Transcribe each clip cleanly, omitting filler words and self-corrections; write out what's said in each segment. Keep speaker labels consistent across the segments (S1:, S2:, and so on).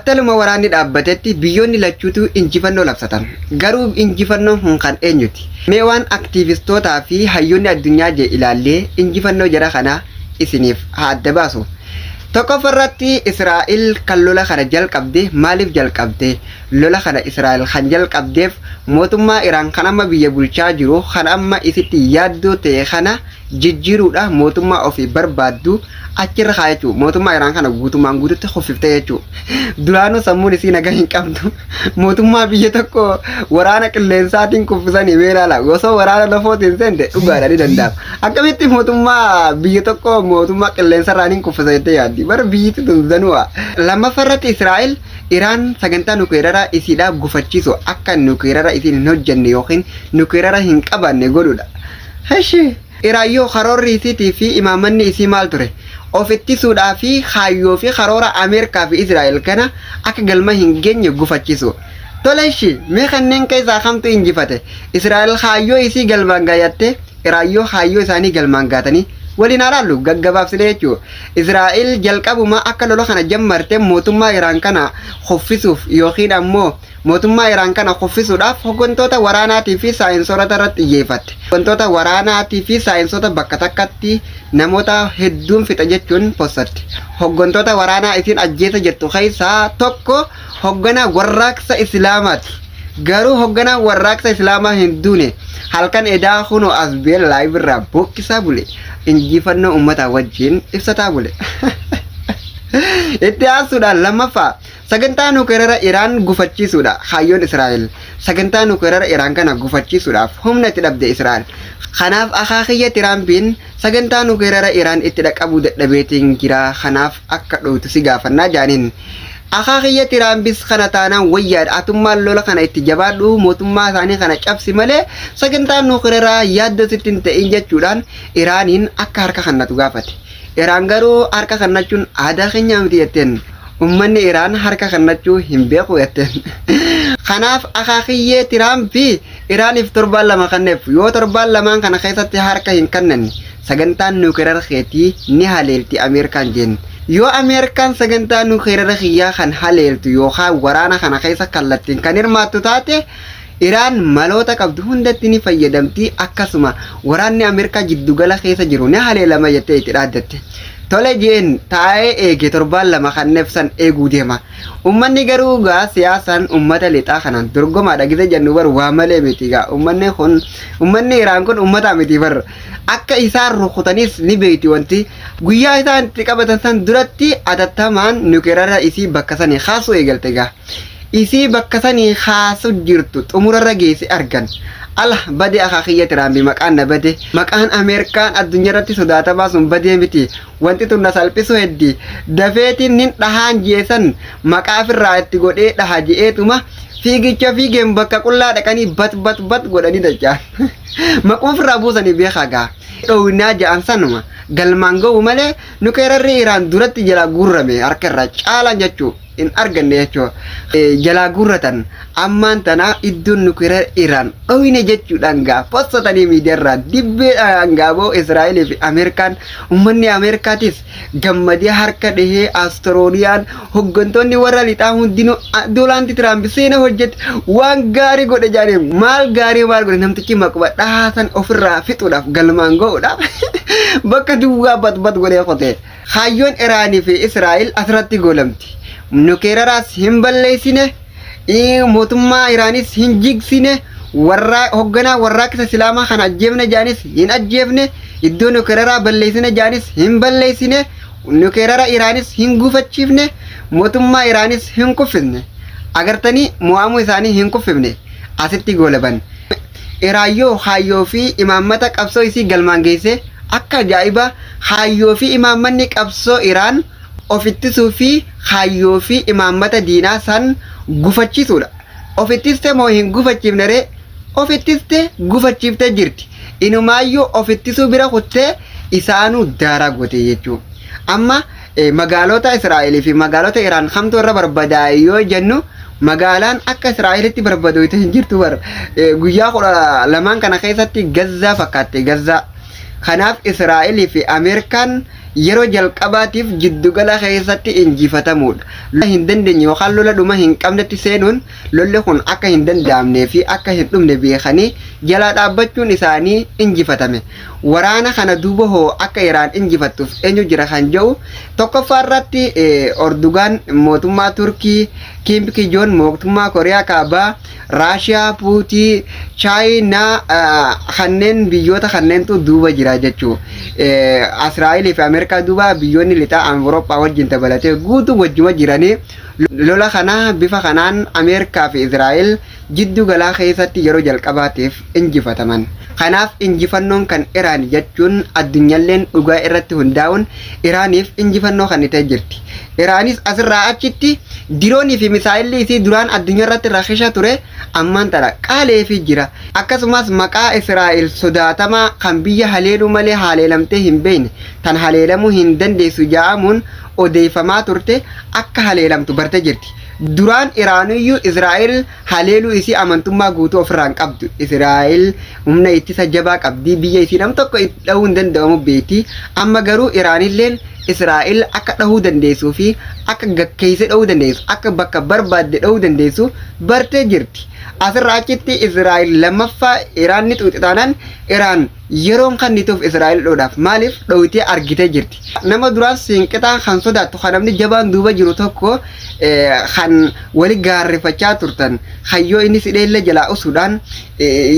S1: Battaluma waraanni dhaabbatetti biyyoonni lachuutu injifannoo labsatan. Garuu injifannoon kun kan eenyuti? Mee waan aktiivistootaa fi hayyoonni addunyaa jee ilaallee injifannoo jara kanaa isiniif haa adda baasu. Tokkoffarratti Israa'el kan lola kana jalqabde maaliif jalqabde? Lola kana Israa'el kan jalqabdeef mootummaa Iraan kan amma biyya bulchaa jiru kan amma isitti yaaddoo ta'e kana jijjiiruudha, mootummaa ofii barbaaddu achirra kaayachuu, mootummaa Iraan kana guutummaan guututti kuffifte jechuu. Duraanuu sammuun isii nagaa hin qabdu. Mootummaa biyya tokko waraana qilleensaatiin kuffisanii mee ilaala. Osoo waraana lafootiin seente dhugaadha ni danda'ama. Akkamitti mootummaa biyya tokko mootummaa qilleensarraan hin kuffisa jettee yaaddi? Bara biyyitti tun zanu'a. Lammaffaa irratti Israa'el Iraan sagantaa nukileeraa isiidhaa gufachiisu, akka nukileeraa isiin hin hojjenne yookiin nukileeraa hin qabaanne godhuudha. Heshi! Iraan yoo karoorri isiitii fi imaammanni isii maal ture? Of ittisuudhaa fi kaayyoo fi karoora Ameerikaa fi Israa'el kana akka galma hin geenye gufachiisu. Tole ishi, mee kanneen keessaa kamtu injifate? Israa'el kaayyoo isii galmaan gayatte, Iraan yoo kaayyoo isaanii galmaan gaatanii waliin haa laallu gaggabaabsinee jechuu. Israa'el jalqabuma akka lola kana jammarte mootummaa Iraan kana kuffisuuf yookiin ammoo mootummaa Iraan kana kuffisuudhaaf hoggantoota waraanaatii fi saayinsoorata irratti xiyyeeffatte. Hoggantoota waraanaatii fi saayinsoota bakka takkatti namoota hedduun fixa jechuun possatte. Hoggantoota waraanaa isiin ajjeesa jirtu keessaa tokko hogganaa warraaqsa Islaamaati. Garuu hogganaan warraaqsa Islaamaa hin duune, halkan edaa kunoo as bee live irraa bookkisaa bule. Injifannoo uummataa wajjin ibsataa bule. Itti aansuudhaan lammaffaa, sagantaa nukileera Iraan gufachiisuudha kaayyoon Israa'el. Sagantaa nukileera Iraan kana gufachiisuudhaaf humna itti dhabde Israa'el. Kanaaf akaakiyya Tiraampiin sagantaa nukileera Iraan itti dhaqabuu dadhabeetiin jira, kanaaf akka dhoytu si gaafannaa jaaniin. Akaakiyya Tiraampis kana taanaan wayyaadha, atummaan lola kana itti jabaadhu, mootummaa isaanii kana cabsi malee sagantaan nukileeraa yaaddoo sitti hin ta'in jechuudhaan Iraaniin akka harka kennatu gaafate. Iraan garuu harka kennachuun aadaa keenyaa miti jetteen. Uummanni Iraan harka kennachuu hin beeku jetteen. Kanaaf akaakiyyee Tiraampi Iraaniif torbaan 2 kenneef, yoo torbaan lamaan kana keessatti harka hin kennanne sagantaan nuukileera keetii ni haleelti Ameerikaan jeen. Yoo Ameerikaan sagantaa nuukileera kiyyaa kan haleeltu yookaan waraana kana keessa kallattiin kan hirmaattu taate, Iraan maloota qabdu hundatti ni fayyadamti, akkasuma waraanni Ameerikaa jiddugala keessa jiru ni haleelama jettee itti dhaaddatte. Tole jeen taa'ee eege, torbaan 2 kanneef san eeguu deema. Uummanni garuu gaa siyaasaan uummata lixaa kanaan dorgomaadha gise jennu bar waa malee miti gaa, uummanni kun, uummanni Iraan kun uummata miti bar, akka isaan rukutanis ni beekti. Wanti guyyaa isaan itti qabatan san duratti atattamaan nukileera isii bakka sanii kaasuu eegalte gaa. Isii bakka sanii kaasu jirtu xumurarra geesse argan. Ala bade akaakiyya Tiraampi, maqaan na bade, maqaan Ameerikaan addunyaa irratti sodaatamaa sun badee miti. Wanti tun na salphisu heddi, dafeetiin nin dhahaan jeesan maqaa ofirraa itti godhee dhaha je'eetuma fiigicha fiigeen bakka qullaa dhaqanii bat bat bat godhanii dachaan maquma ofirraa buusanii beekaa gaa. Dhoowinaa ja'an sanuma galmaan ga'u malee nukeerarri Iraan duratti jalaa guurrame harka irraa caalaan jechuu hin arganne jechuu jalaa guurratan. Ammaan tana iddoon nukileer Iraan dhoyne jechuudhaan gaa possatanii miidiyaarraa dibbeedhaan gaaboo Israa'elii fi Ameerikaan, uummanni Ameerikaatis gammadee harka dhahee, Astirooliyaan hoggantoonni warra lixaa hundinuu Doonaald Tiraamp seena hojjete, waan gaarii godhe jedhanii. Maal gaarii maal godhe? Namtichi maquma dhahaasan ofirraa fixuudhaaf galmaan ga'uudhaaf bakka duwwaa bat bat godhee qote. Kaayyoon Iraanii fi Israa'el asirratti goolamti. Nukeeraraas hin balleessine, mootummaa Iraanis hin jigsine, warra hogganaa warraaqsa Islaamaa kana ajjeefne jaanis hin ajjeefne, iddoo nukeeraraa balleessine jaanis hin balleessine, nukeerara Iraanis hin gufachiifne, mootummaa Iraanis hin kuffisne. Agartanii, mo'amuu isaanii hin kuffifne, asitti goolaban. Iraan yoo kaayyoo fi imaammata qabsoo isii galmaan geesse akka ajaa'ibaa, kaayyoo fi imaammanni qabsoo Iraan of ittisuu fi kaayyoo fi imaammata diinaa san gufachiisuudha. Of ittiste moo hin gufachiifne ree? Of ittiste, gufachiiftee jirti. Inumaayyuu of ittisuu bira kuttee isaanuu daaraa goote jechuu. Amma magaalota Israa'elii fi magaalota Iraan kamtu irra barbadaa'e yoo jennu, magaalaan akka Israa'elitti barbadooyte hin jirtu bar. Guyyaa 12n kana keessatti Gazzaa fakkaatte Gazzaa. Kanaaf Israa'elii fi Ameerikaan yeroo jalqabaatiif jiddugala keessatti injifatamuudha. Lola hin dandeenye yookaan lola dhuma hin qabnetti seenuun lolli kun akka hin danda'amnee fi akka hin dhumne beekanii jalaa dhaabbachuun isaanii injifatame. Waraana kana duuba hoo akka Iraan injifattuuf eenyu jira kan jedhu tokkoffaa irratti Ordugaan mootummaa Turkii, Kiim Ki Joon mootummaa Koriyaa Kaabaa, Raashiyaa, Puutii, Chaayinaa kanneen biyyoota kanneentu duuba jira jechuu. Israa'elii fi Ameerikaa duuba biyyoonni lixaa Awurooppaa wajjin dabalatee guutuu wajjuma jiranii lola kana bifa kanaan Ameerikaa fi Israa'el jiddu galaa keessatti yeroo jalqabaatiif injifataman. Kanaaf injifannoon kan Iraan jechuun addunyalleen dhugaa irratti hundaa'uun Iraaniif injifannoo kennitee jirti. Iraanis asirraa achitti diroonii fi misaa'illi isii duraan addunyaa irratti rakisha ture ammaan tana qaaleefii jira. Akkasumas maqaa Israa'el sodaatamaa kan biyya haleeluu malee haleelamtee hin beekne tan haleelamuu hin dandeessu ja'amuun odeeffamaa turte akka haleelamtu barte jirti. Duraan Iraanuyyuu Israa'el haleeluu isii amantummaa guutuu ofirraa hin qabdu. Israa'el humna ittisa jabaa qabdi. Biyya isii nam tokko itti dhahuu hin danda'amu beekti. Amma garuu Iraanilleen Israa'el akka dhahuu dandeessuu fi akka gakkeessee dhahuu dandeessu, akka bakka barbaadde dhahuu dandeessu bartee jirti. Asirraa achitti Israa'el lammaffaa Iraan ni xuuxi taanaan Iraan yeroon kannituuf Israa'el dhoodhaaf maaliif dhoyitee argitee jirti. Nama duraan siinqixaa kan sodaattu kan namni jabaan duuba jiru tokko kan wali gaarrifachaa turtan kan yoo inni si dheellee jalaa usuudhaan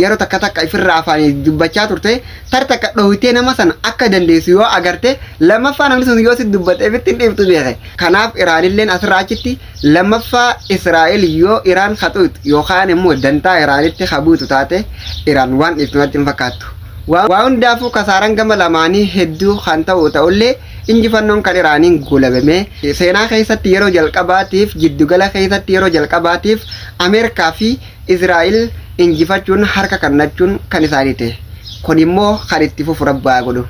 S1: yeroo takka takka ifirraa afaanii dubbachaa turte tar takka dhoyitee nama sana akka dandeessu yoo agarte lammaffaa namni sun yoo si dubbate ifitti hin dhiiftu beeke. Kanaaf Iraanilleen asirraa achitti lammaffaa Israa'el yoo Iraan haxuutu yookaan immoo dantaa Iraanitti habuutu taate Iraan waan dhiiftu natti hin fakkaattu. Waa hundaafuu kasaaraan gama lamaanii hedduu kan ta'u ta'ullee injifannoon kan Iraaniin goolabame seenaa keessatti yeroo jalqabaatiif jiddugala keessatti yeroo jalqabaatiif Ameerikaa fi Israa'el injifachuun harka kennachuun kan isaanii ta'e. Kun immoo kan itti fufu rabbaa godhu.